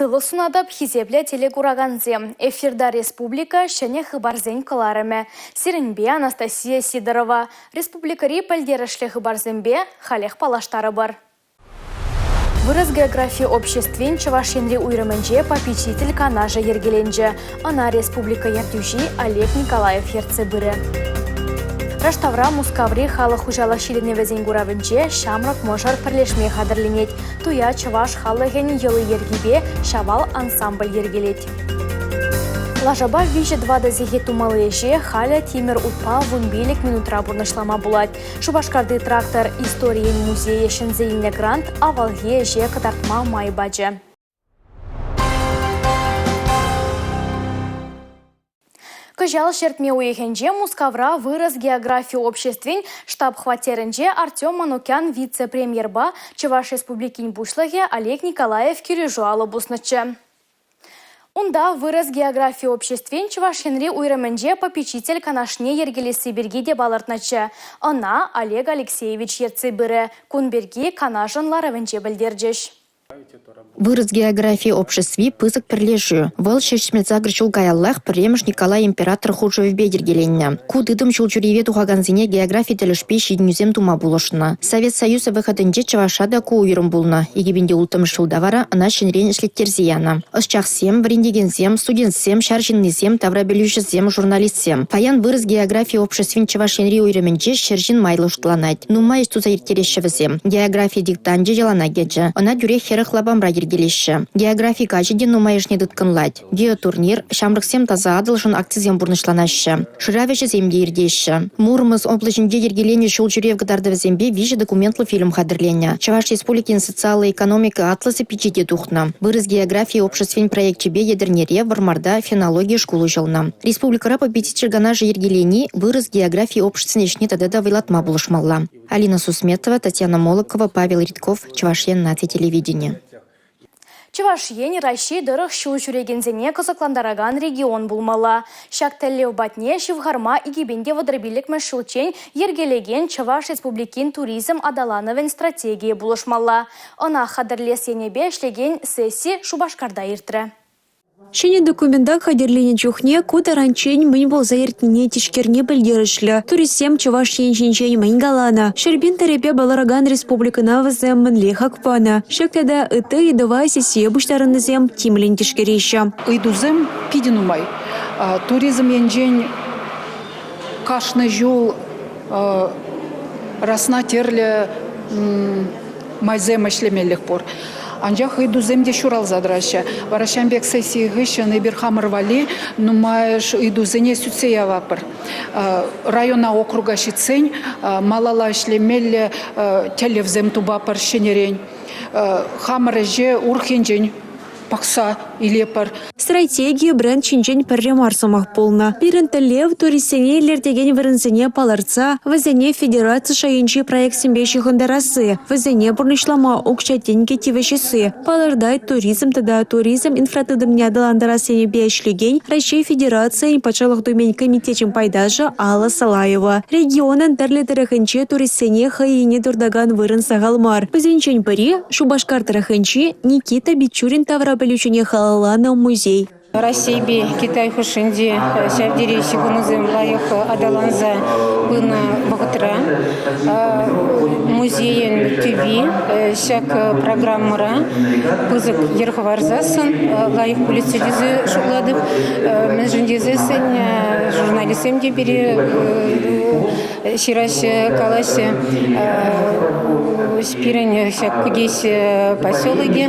Сывлӑх сунатӑп, хисеплӗ телекуракансем! Эфирта республика ҫӗнӗ хыпарсен кӑларӑмӗ. Сирӗнпе Анастасия Сидорова. Республикӑри пӗлтерӗшлӗ хыпарсемпе халех паллаштарӑпӑр. Вырӑс географи обществин Чӑваш Енри уйрӑмӗнче попечитель канашӗ йӗркеленчӗ. Ӑна республика ертӳҫи Олег Николаев ертсе пырӗ. Раштавра Мускаври халӑх хуҫалӑх ҫитӗнӗвӗсен куравӗнче ҫамрӑк мӑшӑр пӗрлешме хатӗрленет. Туя чӑваш халӑхӗн йӑли-йӗркипе Ҫавал ансамбль йӗркелет. Лашапа виҫӗ-тӑватӑ сехет тумалли ӗҫе халӗ тимӗр утпа 15 минутра пурнӑҫлама пулать. Шупашкарти трактор историйӗн музейӗ ҫӗнсе илнӗ грант авалхи ӗҫе кӑтартма май пачӗ. Кӑҫал ҫӗртме уйӑхӗнче Мускавра Вырӑс географи обществин штаб-хваттерӗнче Артем Манукян вице-премьерпа Чӑваш Республикин Пуҫлӑхӗ Олег Николаев килӗшӳ алӑ пуснӑччӗ. Унта Вырӑс географи обществин Чӑваш Енри уйрӑмӗнче попечитель канашне йӗркелесси пирки те палӑртнӑччӗ. Ӑна Олег Алексеевич ертсе пырӗ. Кун пирки канашӑн ларӑвӗнче пӗлтерчӗҫ. Вырӑс географи обществи пысӑк пӗрлешӳ. Вӑл 78 ҫул каяллах пӗрремӗш Николай император хушӑвӗпе йӗркеленнӗ. Ку тытӑм ҫул ҫӳреве тухакансене географи тӗлӗшпе ҫитӗнӳсем тума пулӑшнӑ. Совет Союзӗ вӑхӑтӗнче Чӑвашра та ку уйрӑм пулнӑ. 2006 ҫулта вара ӑна ҫӗнӗрен ӗҫлеттерсе янӑ. Ӑсчахсем, вӗрентекенсем, студентсем, ҫар ҫыннисем, таврапӗлӳҫӗсем, журналистсем. Паян Вырӑс географи обществин Чӑваш Енри уйрӑмӗнче 100 ҫын майлӑ шутланать. Нумай ӗҫ туса ирттереҫҫӗ вӗсем. Географи диктанчӗ йӑлана кӗчӗ. Ӑна тӳрех 40 лапамра йӗркелеҫҫӗ. Географи каҫӗ те нумайӑшне тыткӑнлать. Геотурнир, ҫамрӑксем таса Атӑлшӑн акцисем пурнӑҫланаҫҫӗ. Шырав ӗҫӗсем те иртеҫҫӗ. Мурманск облаҫӗнче йӗркеленӗ ҫул ҫӳрев кӑтартӑвӗсемпе виҫӗ документлӑ фильм хатӗрленӗ. Чӑваш Республикин социаллӑ экономика атласӗ пичете тухнӑ. Вырӑс географи обществин проекчӗпе Етӗрнере, Вӑрмарта фенологи шкул уҫӑлнӑ. Республикӑра попечитель канашӗ йӗркелени вырӑс географи обществин ӗҫне тата та вӑйлатма пулӑшмалла. Алина Сусметова, Татьяна Молокова, Павел Ритков, Чӑваш Ен наци телевидени. Чӑваш Ен Раҫҫей тӑрӑх ҫул ҫӳрекенсене кӑсӑклантаракан регион пулмалла. Ҫак тӗллев патне ҫывхарма 2035-мӗш ҫулччен йӗркелекен Чӑваш Республикин туризм аталанӑвӗн стратегийӗ пулӑшмалла. Ӑна хатӗрлес енӗпе ӗҫлекен сесси Шупашкарта иртрӗ. Ҫӗнӗ документа хатӗрленӗ чухне ку таранччен мӗн пулса иртнине тишкерни пӗлтерӗшлӗ. Туристсем Чӑваш Ен ҫинчен мӗн каланӑ, 100 000 тӗрӗпе палӑракан республикӑна вӗсем мӗнле хак панӑ. Ҫак тата ытти ыйтӑва сессие пуҫтарӑннисем тимлӗн тишкереҫҫӗ. Ыйтусем питӗ нумай. Туризм енчен кашни ҫул расна тӗрлӗ майсем ӗҫлемеллех пур. Анчах ыйтусем те ҫуралса тӑраҫҫӗ. Вара ҫавӑн пек сесси хыҫҫӑн эпир хамӑр валли нумайӑш ыйтусене сӳтсе яватпӑр. Района округа ҫитсен малалла ӗҫлемелле тӗллевсем тупатпӑр ҫӗнӗрен. Хамӑр ӗҫе урӑх енчен пӑхса илетпӗр. Стратеги бренд ҫинчен пӗрре мар сӑмах пулнӑ. Пирӗн тӗллев – туристсене илӗртекен вырӑнсене палӑртса вӗсене федераци шайӗнчи проектсемпе ҫыхӑнтарасси, вӗсене пурнӑҫлама укҫа-тенкӗ тивӗҫесси, палӑртать туризм тата туризм инфратытӑмне аталантарас енӗпе ӗҫлекен Раҫҫей Федерацийӗн Патшалӑх Думин комитечӗн пайташӗ Алла Салаева. Регионӑн тӗрлӗ тӑрӑхӗнче туристсене хӑй енне туртакан вырӑн сахал мар. Вӗсенчен пӗри – Шупашкар тӑрӑхӗнчи Никита Бичурин таврапӗлӳҫӗне халалланӑ музей. Раҫҫейпе Китай хушшинчи ҫав тери ҫыхӑнусем лайӑх аталанса пынӑ вӑхӑтра музейӗн тӳпи ҫак программӑра пысӑк йӗр хӑварсассӑн лайӑх пулӗччӗ тесе шутлатӑп. Мӗншӗн тесессӗн журналистсем те пире ҫыраҫҫӗ, калаҫҫӗ. Пирӗн ҫак Кӗтес поселокӗ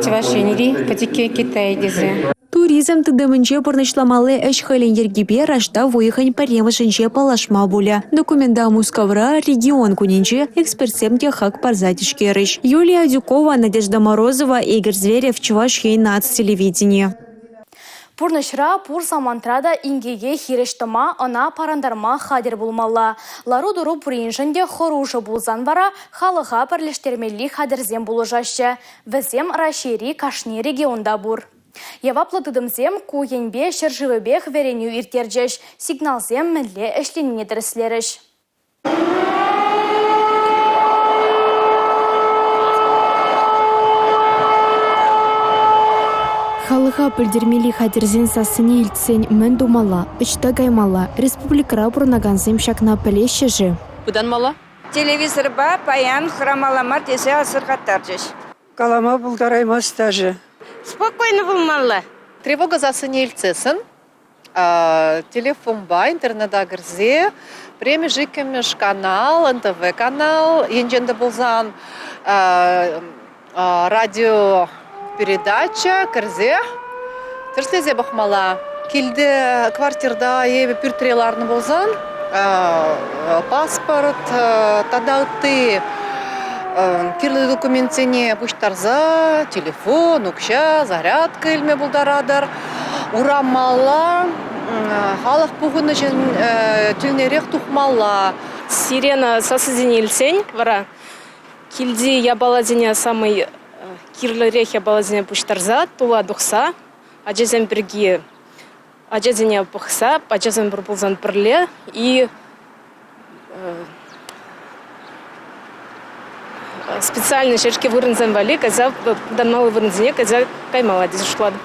Чӑваш Енри пӗчӗккӗ Китай тесе. Туризм тытӑмӗнче пурнӑҫламалли ӗҫ-хӗлӗн йӗркипе раштав уйӑхӗн пӗрремӗшӗнче паллашма пулӗ. Документа Мускавра регион кунӗнче экспертсем те хак парса тишкерӗҫ. Юлия Адюкова, Надежда Морозова, Игорь Зверев, Чӑваш Ен наци телевиденийӗ. Пурнӑҫра пур самантра та инкеке хирӗҫ тӑма, ӑна парӑнтарма хатӗр пулмалла. Лару-тӑру пуриншӗн те хӑрушӑ пулсан вара халӑха пӗрлештермелли хатӗрсем пулӑшаҫҫӗ. Вӗсем Раҫҫейри кашни регионта пур. Яваплӑ тытӑмсем ку енпе ҫӗршывӗпех вӗренӳ ирттерчӗҫ, сигналсем мӗнле ӗҫленине тӗрӗслерӗҫ. Халӑха пӗлтермелли хатӗрсен сассине илтсен мӗн тумалла, ӑҫта каймалла, республикӑра пурӑнакансем ҫакна пӗлеҫҫӗ-ши? Пытанмалла. Телевизорпа паян хӑрамалла мар тесе асӑрхаттарчӗҫ. Калама пултараймасть даже. Спокойно пулмалла. Тревога сассине илтсессӗн телефонпа интернета кӗрсе пӗрремӗш, иккӗмӗш канал, НТВ канал енчен те пулсан радио передача кӗрсе тӗрӗслесе пӑхмалла. Килте квартирта е пӳртре ларнӑ пулсан паспорт тата ытти кирлӗ документсене пуҫтарса телефон, укҫа, зарядка илме пултаратӑр. Урамалла халӑх пухӑннӑ ҫын тӗлнерех тухмалла. Сирена сасӑсене илсен вара килти япаласене самый кирлӗрех япаласене пуҫтарса тула тухса ачасем пирки ачасене пӑхса, ачасем пур пулсан пӗрле и специально ҫеҫке вырӑнсем валли кайса пытанмалли вырӑнсене кайса каймалла тесе шутлатӑп.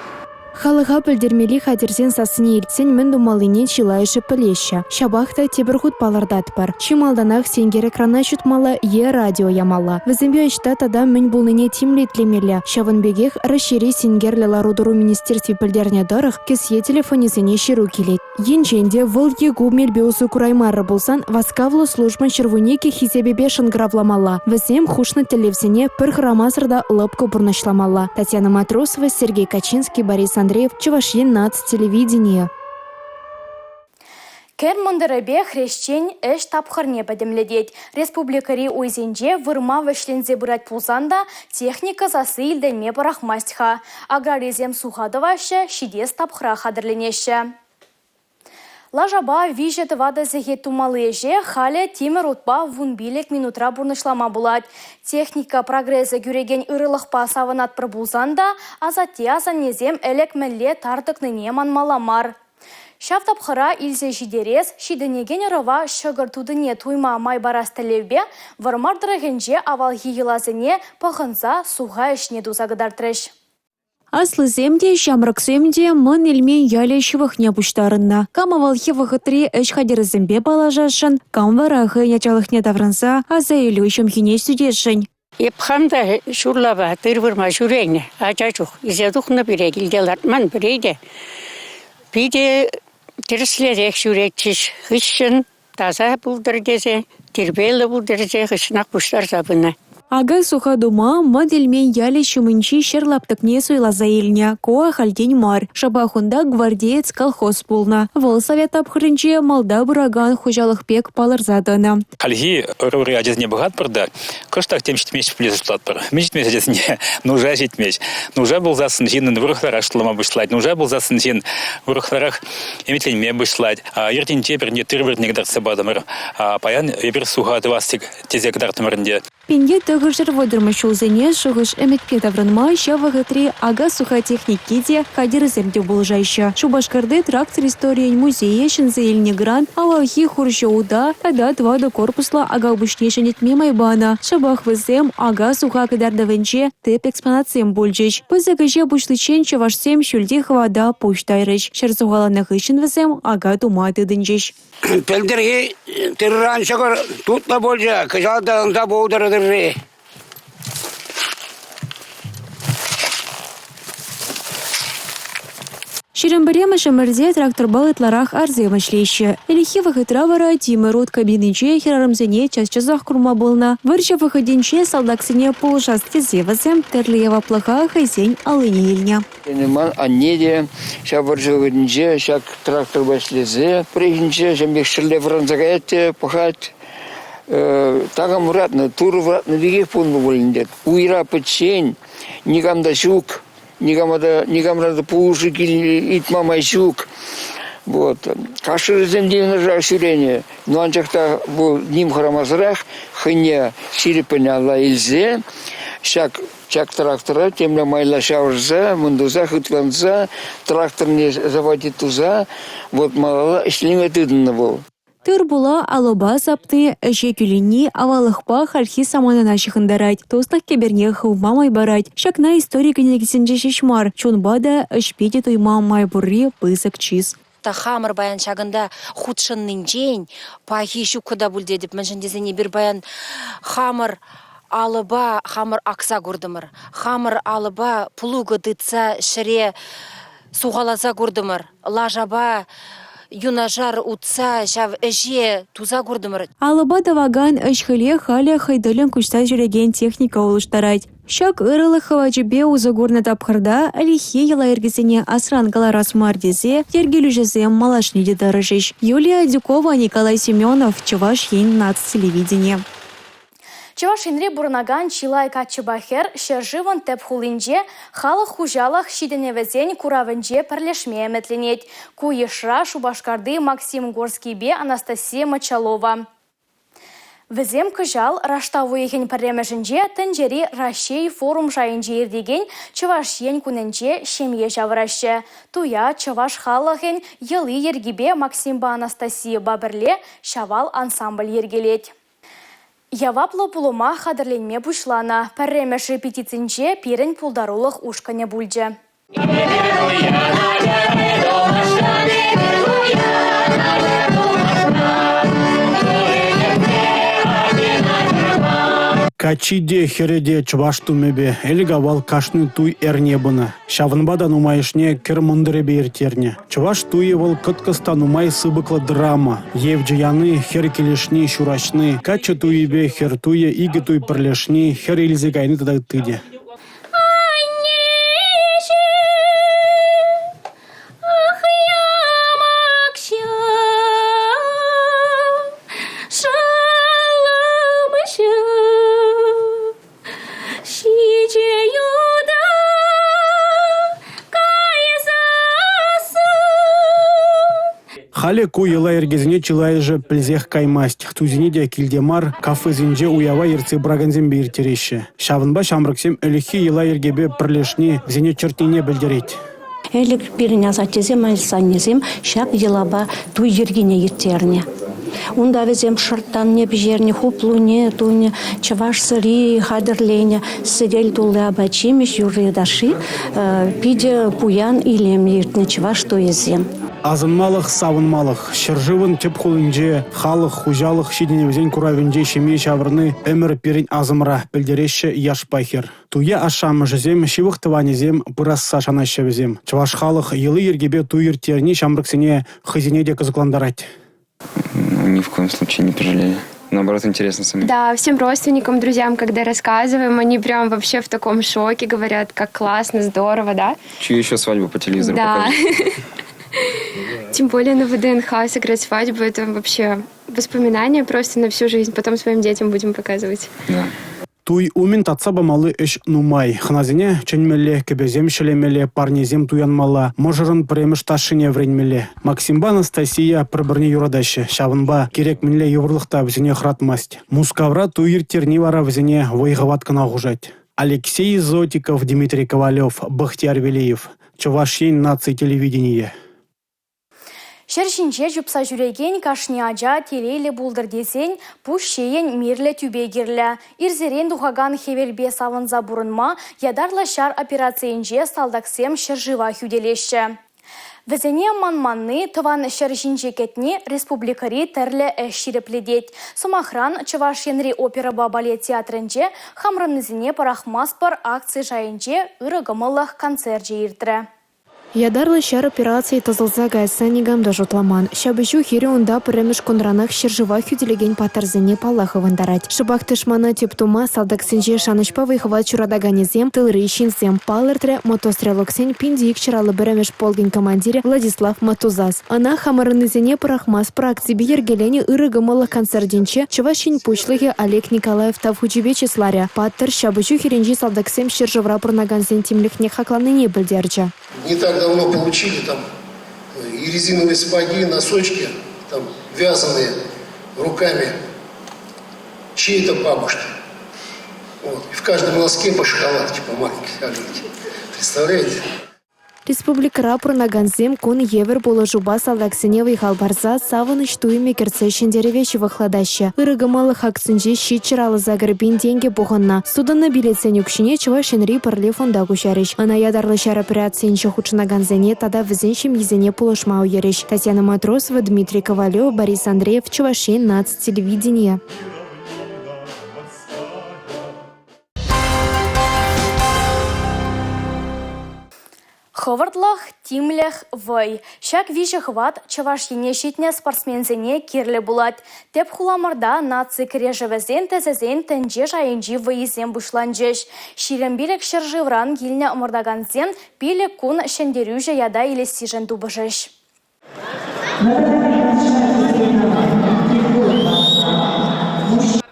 Халӑха пӗлтермелли хатӗрсен сассине илтсен мӗн тумаллине чылайӑшӗ пӗлеҫҫӗ. Ҫапах та тепӗр хут палӑртатпӑр: чи малтанах сенкер экрана ҫутмалла е радио ямалла. Вӗсемпе ӑҫта тата мӗн пулнине тимлӗ итлемелле. Ҫавӑн пекех Раҫҫейри синкерлӗ лару-тӑру министерстви пӗлтернӗ тӑрӑх, кӗсье телефонӗсене ҫыру килет. Енчен те вӑл е ку мелпе усӑ кураймарӗ пулсан васкавлӑ службӑн 112 хисепӗпе шӑнкӑравламалла. Вӗсем хушнӑ тӗллевсене пӗр хӑрамасӑр та лӑпкӑ пурнӑҫламалла. Татьяна Матросова, Сергей Качинский, Борис Андреев, Чӑваш Ен наци телевиденийӗ. Кӗр мӑнтӑрӗпе хресчен ӗҫ тапхӑрне пӗтӗмлетет. Республикӑри уйсенче вырма вӗҫленсе пырать пулсан та техника сасси илтӗнме пӑрахмасть-ха. Аграрисем суха тӑваҫҫӗ, ҫитес тапхӑра хатӗрленеҫҫӗ. Лашапа виҫӗ-тӑватӑ сехет тумалли ӗҫе халӗ тимӗр утпа 15 минутра пурнӑҫлама пулать. Техника прогресӗ кӳрекен ырӑлӑхпа савӑнатпӑр пулсан та асатте-асаннесем ӗлӗк мӗнле тар тӑкнине манмалла мар. Ҫав тапхӑра илсе ҫитерес, ҫитӗнекен ӑрӑва ҫӑкӑр тутине туйма май парас тӗллевпе Вӑрмар тӑрӑхӗнче авалхи йӑласене пӑхӑнса суха ӗҫне туса кӑтартрӗҫ. Аслисем те, ҫамрӑксем те Мӑн Элмен ялӗ ҫывӑхне пуҫтарӑннӑ. Кам авалхи вӑхӑтри ӗҫ хатӗрӗсемпе паллашасшӑн, кам вара хӑйӗн ачалӑхне таврӑнса аса илӳ ҫӑмхине сӳтесшӗн. Эп хам та ҫурлапа тыр вырма ҫӳренӗ ача чух. Илсе тухнӑ пире, килте лартман пире те. Питӗ тӗрӗслерех ҫӳретчӗҫ. Хыҫҫӑн таса пултӑр тесе, тирпейлӗ пултӑр тесе хыҫҫӑнах пуҫтарса пынӑ. Ака-суха тума Мӑн Элмен ялӗ ҫумӗнчи ҫӗр лаптӑкне суйласа илнӗ. Ку ахальтен мар. Шӑпах унта «Гвардеец» колхоз пулнӑ. Вӑл совет тапхӑрӗнче малта пыракан хуҫалӑх пек палӑрса тӑнӑ. Хальхи ӑрури ачасене пӑхатпӑр та, кӑштах тем ҫитмест пуль шутлатпӑр. Мӗн ҫитмест ачасене? Нуша ҫитмест. Нуша пулсассӑн ҫыннӑн урӑхларах шутлама пуҫлать. Нуша пулсассӑн ҫын урӑхларах ӗмӗтленме пуҫлать. Ертӗнче пӗрне тыр вырӑнне кӑтартса патӑмӑр. Паян эпир суха тӑвас тесе кӑтартрӑмӑр ӗнтӗ. 1930-мӗш ҫулсене шухӑш-ӗмӗтпе таврӑнма ҫав вӑхӑтри ака-суха техники те, хатӗрӗсем те пулӑшаҫҫӗ. Шупашкарти трактор историйӗн музейӗ ҫӗнсе илнӗ грант авалхи хурҫӑ ута тата тӑватӑ корпуслӑ ака пуҫне ҫӗнетме май панӑ. Шӑпах вӗсем ака-суха кӑтартӑвӗнче тӗп экспонатсем пулчӗҫ. Пысӑк ӗҫе пуҫличчен чӑвашсем ҫӳлти хӑвата пуҫ тайрӗҫ. Ҫӗр сухаланӑ хыҫҫӑн вӗсем ака тума тытӑнчӗҫ. Пӗлтӗрхи тырран ҫӑкӑр тутлӑ пулчӗ, кӑҫал та ӑнса пултӑр тырри. Ҫирӗм пӗрремӗш ӗмӗрте тракторпа ытларах арсем ӗҫлеҫҫӗ. Ӗлӗкхи вӑхӑтра вара тимӗр ут кабининче хӗрарӑмсене час-часах курма пулнӑ. Вӑрҫӑ вӑхӑтӗнче салтаксене пулӑшас тесе вӗсем тӗрлӗ яваплӑха хӑйсен аллине илнӗ. Ман анне те ҫав вӑрҫӑ вӑхӑтӗнче ҫак тракторпа ӗҫлесе пӗррехинче ҫавӑн пек ҫӗрле вӑранса каять те пӑхать, такам вӑратнӑ, Турӑ вӑратнӑ пекех пулнӑ пуль ӗнтӗ. Уйра пӗччен, никам та ҫук, никама та, никамран та пулӑшу ыйтма май ҫук. Вот. Каширсем те юнашар ҫӳренӗ, но анчах та вӑл ним хӑрамасӑрах хӑйне ҫирӗппӗн алла илсе ҫак Ҫак трактора темле майла ҫавӑрса, мӑн туса, хытланса, тракторне заводить туса, вот малалла ӗҫлеме тытӑннӑ вӑл. Тыр-пула алӑпа сапни, ӗҫе кӳлӗнни аваллӑхпа хальхи саманана ҫыхӑнтарать, туслӑх кӗперне хывма май парать. Ҫакна истори кӗнекисенче ҫеҫ мар, чунпа та, ӗҫпе те туйма май пурри пысӑк чыс. Хамӑр паян ҫакӑнта хутшӑннинчен пахи ҫуккӑ та пуль тетӗп, мӗншӗн тесен эпир паян хамӑр алӑпа хамӑр акса куртӑмӑр, хамӑр алӑпа плуга тытса ҫӗре сухаласа куртӑмӑр, лашапа юнашар утса ҫав ӗҫе туса куртӑмӑр. Алӑпа тӑвакан ӗҫ-хӗле халӗ хӑй тӗллӗн куҫса ҫӳрекен техника улӑштарать. Ҫак ырӑлӑх хӑвачӗпе усӑ курнӑ тапхӑрта ӗлӗкхи йӑла-йӗркесене асран кӑларас мар тесе йӗркелӳҫӗсем малашне те тӑрӑшӗҫ. Юлия Адюкова, Николай Семенов, Чӑваш Ен наци телевиденийӗ. Чӑваш Енре пурӑнакан чылай каччӑпа хӗр ҫӗршывӑн тӗп хулинче халӑх хуҫалӑх ҫитӗнӗвӗсен куравӗнче пӗрлешме ӗмӗтленет. Ку йышра Шупашкарти Максим Горскийпе Анастасия Мочалова. Вӗсем кӑҫал раштав уйӑхӗн пӗрремӗшӗнче тӗнчери Раҫҫей форум шайӗнче иртекен Чӑваш Ен кунӗнче ҫемье ҫавӑраҫҫӗ. Туя чӑваш халӑхӗн йӑли-йӗркипе Максимпа Анастасийӑпа пӗрле Ҫавал ансамбль йӗркелет. Яваплӑ пулӑма хатӗрленме пуҫланӑ. Пӗрремӗш репетицинче пирӗн пултарулӑх ушкӑнӗ пулчӗ. Каччи те, хӗрӗ те чӑваш тумӗпе. Ӗлӗк-авал кашни туй эрне пынӑ. Ҫавӑнпа та нумайӑшне кӗр мӑнтӑрӗпе ирттернӗ. Чӑваш туйӗ вӑл кӑткӑс та нумай сыпӑклӑ драма. Евчӗ яни, хӗр килӗшни, ҫураҫни, каччӑ туйӗпе хӗр туйӗ, икӗ туй пӗрлешни, хӗр илсе кайни тата ытти те. Халӗ ку йӑла-йӗркесене чылайӑшӗ пӗлсех каймасть. Туйсене те килте мар, кафесенче уява ертсе пыракансемпе ирттереҫҫӗ. Ҫавӑнпа ҫамрӑксем ӗлӗкхи йӑла-йӗркепе пӗрлешни вӗсене чӗртнине пӗлтерет. Ӗлӗк пирӗн асаттесем, асаннесем ҫак йӑлапа туй йӗркине ирттернӗ. Унта вӗсем шӑрттанне пӗҫернӗ, хуплуне тунӑ, чӑваш сӑри хатӗрленӗ, сӗтел тулли апат-ҫимӗҫ, юрри-ташши питӗ пуян илемлӗ иртнӗ чӑваш туйӗсем. Асӑнмалӑх, савӑнмалӑх. Ҫӗршывӑн тӗп хулинче халӑх, хуҫалӑх ҫитӗнӗвӗсен куравӗнче ҫемье ҫавӑрни ӗмӗр пирӗн асӑмра, пӗлтереҫҫӗ яшпа хӗр. Туя ашшӗ-амӑшӗсем, ҫывӑх тӑванӗсем пырасса шанаҫҫӗ вӗсем. Чӑваш халӑх йӑли-йӗркипе туй ирттерни ҫамрӑксене хӑйсене те кӑсӑклантарать. Ни в коем случае не пожалели. Наоборот, интересно самим. Да, всем родственникам, друзьям, когда рассказываем, они прям вообще в таком шоке, говорят, как классно, здорово, да? Чью еще свадьбу по телевизору Да. покажут? Тем более на ВДНХ сыграть свадьбу, это вообще воспоминания просто на всю жизнь. Потом своим детям будем показывать. Да. Туй умӗн татса памалли ӗҫ нумай. Хӑнасене чӗнмелле, кӗпесем ҫӗлемелле, парнесем туянмалла, мӑшӑрӑн пӗрремӗш ташшине вӗренмелле. Максимпа Анастасия пӗр-пӗрне юратаҫҫӗ, ҫавӑнпа кирек мӗнле йывӑрлӑх та вӗсене хӑратмасть. Мускавра туй ирттерни вара вӗсене вӑй-хӑват кӑна хушать. Алексей Зотиков, Дмитрий Ковалев, Бахтияр Велиев, Чӑваш Ен наци телевиденийӗ. Ҫӗр ҫинче чупса ҫӳрекен кашни ача телейлӗ пултӑр тесен пуҫ ҫийӗн мирлӗ тӳпе кирлӗ. Ирсерен тухакан хӗвелпе савӑнса пурӑнма ятарлӑ ҫар операцийӗнче салтаксем ҫӗршыва хӳтӗлеҫҫӗ. Вӗсене манманни, тӑван ҫӗр ҫинче кӗтни республикӑри тӗрлӗ ӗҫ ҫирӗплетет. Сӑмахран, Чӑваш Енри оперӑпа балет театрӗнче «Хамрӑннисене пӑрахмастпӑр» акци шайӗнче ырӑ кӑмӑллӑх концерчӗ иртрӗ. Ятарлӑ ҫар операцийӗ тӑсӑлса каясса никам та шутламан. Ҫапӑҫу хирӗ унта пӗрремӗш кунранах ҫӗршыва хӳтӗлекен паттӑрсене паллах ывӑнтарать. Шӑпах тӑшмана тӗп тума салтаксенче шанӑҫпа вӑй-хӑват ҫуратаканӗсем тылри ҫынсем, палӑртрӗ мотострелоксен 1251-мӗш полкӗн командирӗ Владислав Матузас. Ӑна хамӑрӑннисене пӑрахмастпӑр акципе йӗркеленӗ ырӑ кӑмӑллӑх концертӗнче Чӑваш Ен Пуҫлӑхӗ Олег Николаев Тав хучӗпе чысларӗ. Паттӑр ҫапӑҫу хирӗнчи салтаксем ҫӗршывра пурӑнакансен тимлӗхне хакланине пӗлтерчӗ. Не так давно получили там и резиновые сапоги, и носочки, там вязаные руками чьей-то бабушки. Вот. И в каждом носке по шоколадке, по маленькой Представляете? Республикӑра пурӑнакансем кун евӗр пулӑшупа салтаксене вӑй-хал парса савӑнӑҫ туйӑмӗ кӗртсе ҫӗнтерӗве ҫывӑхлатаҫҫӗ. Ырӑ кӑмӑллӑх акцинче 758 пин тенкӗ пухӑннӑ. Сутӑннӑ билетсен укҫине Чӑваш Енри Пӗрле фонда куҫарӗҫ. Ӑна ятарлӑ ҫар операцийӗнче хутшӑнакансене тата вӗсен ҫемйисене пулӑшма уйӑрӗҫ. Татьяна Матросова, Дмитрий Ковалев, Борис Андреев, Чӑваш Ен наци телевиденийӗ. Хӑвӑртлӑх, тимлӗх, вӑй. Ҫак виҫӗ хӑват Чӑваш Ене ҫитнӗ спортсменсене кирлӗ пулать. Тӗп хуламӑрта наци кӗрешӗвӗсен тӗсӗсен тӗнче шайӗнчи вӑййисем пуҫланчӗҫ. 25 ҫӗршывран килнӗ ӑмӑртакансем 5 кун ҫӗнтерӳҫӗ ята илессишӗн тупӑшӗҫ.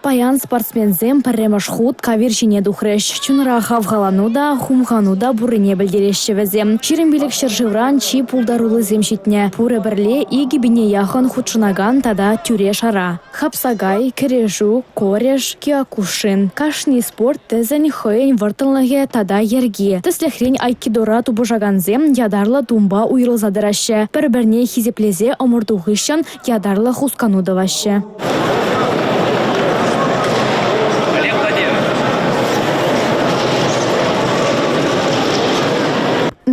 Паян спортсменсем пӗрремӗш хут кавир ҫине тухрӗҫ. Чунра хавхалану та, хумхану та пуррине пӗлтереҫҫӗ вӗсем. 25 ҫӗршывран чи пултаруллисем ҫитнӗ. Пурӗ пӗрле 2 пине яхӑн хутшӑнакан тата тӳре-шара. Хапсакай, кӗрешӳ, корэш, киокушин. Кашни спорт тӗсӗн хӑйӗн вӑрттӑнлӑхӗ тата йӗрки. Тӗслӗхрен, айкидора тупӑшакансем ятарлӑ тумпа уйрӑлса тӑраҫҫӗ. Пӗр-пӗрне хисеплесе ӑмӑрту хыҫҫӑн ятарлӑ хускану тӑваҫҫӗ.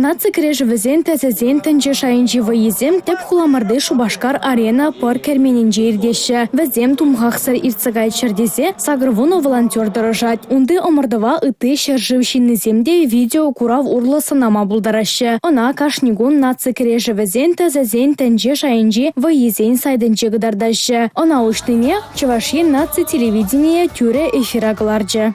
Наци кӗрешӗвӗсен тӗсӗсен тӗнче шайӗнчи вӑййисем тӗп хуламӑрти Шупашкар-Арена пӑр керменӗнче иртеҫҫӗ. Вӗсем тумхахсӑр иртсе кайччӑр тесе 80 волонтер тӑрӑшать. Унти ӑмӑртӑва ытти ҫӗршыв ҫыннисем те видеокурав урлӑ сӑнама пултараҫҫӗ. Ӑна кашни кун наци кӗрешӗвӗсен тӗсӗсен тӗнче шайӗнчи вӑййисен сайтӗнче кӑтартаҫҫӗ. Ӑна уҫнине Чӑваш Ен наци телевиденийӗ тӳрӗ эфира кӑларчӗ.